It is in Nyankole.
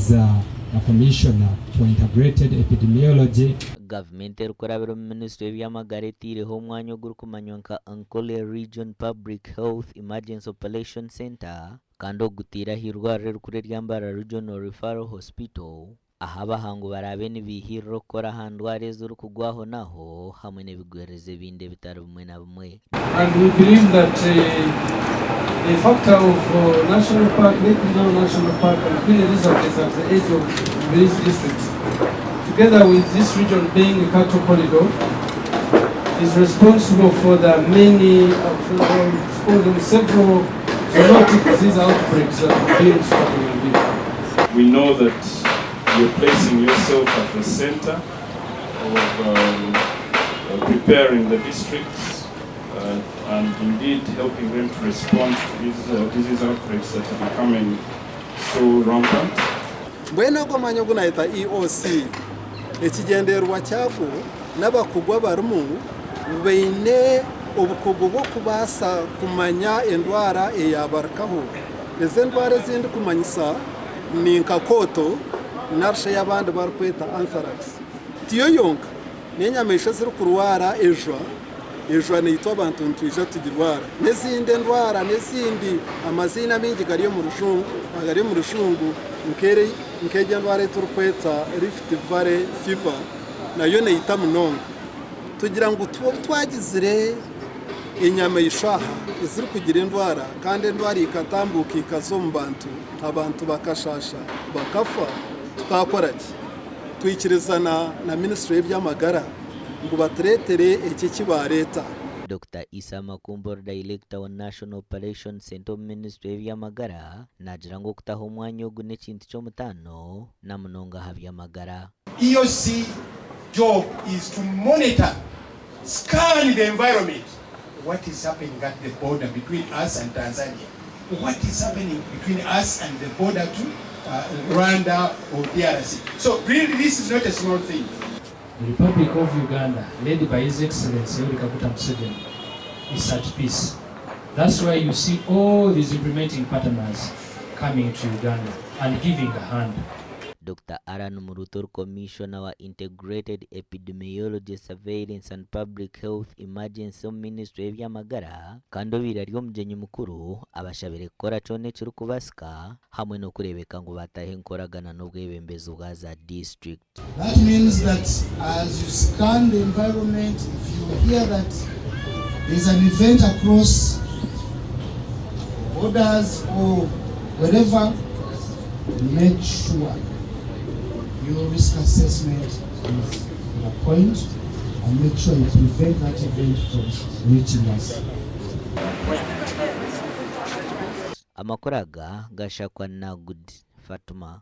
as a Commissioner for Integrated Epidemiology. Gavumenti erikurabira omu minisitule y'eby'amagara eteireho omwanya ogurikumanywa nka Ankole Region Public Health Emergency Operation Centre kandi ogu gutaire ah'eirwariro erikuru erya Mbarara Regional Referral Hospital ahu abahangu baraabe nibaihirira okukora aha ndwara ezirikugwa ahonaho hamwe n'ebigwererezi ebindi ebitari bimwe na bimwe. And we believe that the factor of National Park, Lake Nzovu National Park and Queen Elizabeth at the edge of Rubirizi district, together with this region being a cattle corridor, is responsible for the many, for them several zoonotic disease outbreaks that have been starting. We know that you're placing yourself at the center of um, preparing the districts uh, and indeed helping them to respond to these uh, disease outbreaks that are becoming so rampant. Mbwenu ogwo omwanya ogu nayeta EOC, ekigyendererwa kyagwo n'abakugu abarimu baine obukugu bw'okubaasa kumanya endwara eyaabarukaho. Ezi endwara ezi ndikumanyisa ni nka kooto narishi ei abandi barikweta anthrax. Tiyo yonka, n'enyamaishwa ezirikurwara ejwa, ejwa naitwe abantu nitwija tugirwara. N'ezindi endwara n'ezindi, amaziina amaingi gari omu rujungu, agari omu rujungu nk'egi endwara ei turikweta Rift Valley Fever nayo neita munonga. Tugira ngu obu twagizire enyamaishwa aha ezirikugira endwara kandi endwara ekatambuuka ekaza omu bantu, abantu bakashaasha bakafa, tukaakora ki? Twikirizana na minisitule y'eby'amagara ngu batureetere eki eki baareeta. Dokita Issa Makumba ori Dayirekita wa National Operations Centre omu minisitule y'eby'amagara naagira ngu okutaho omwanya ogu n'ekintu ky'omutaano na munonga aha by'amagara. EOC job is to monitor, scan the environment, what is happening at the border between us and Tanzania, what is happening between us and the border to Rwanda or DRC. So really this is not a small thing. The Republic of Uganda led by His Excellency Yoweri Kaguta Museveni is at peace. That's why you see all these implementing partners coming to Uganda and giving a hand. Dokita Allan Murutu ori Commissioner wa Integrated Epidemiology, Surveillance and Public Health Emergency omu minisitule y'eby'amagara kandi obaire ari omugyenyi mukuru abashabire kukora kyona ekirikubaasika hamwe n'okureebeka ngu baataho enkoragana n'obwebembezi bwa za disiturikiti. That means that as you scan the environment, if you hear that there's an event across borders or wherever, make sure your risk assessment is on a point and make sure you prevent that event from reaching us. Amakuru aga gashakwa Nagud Fatuma.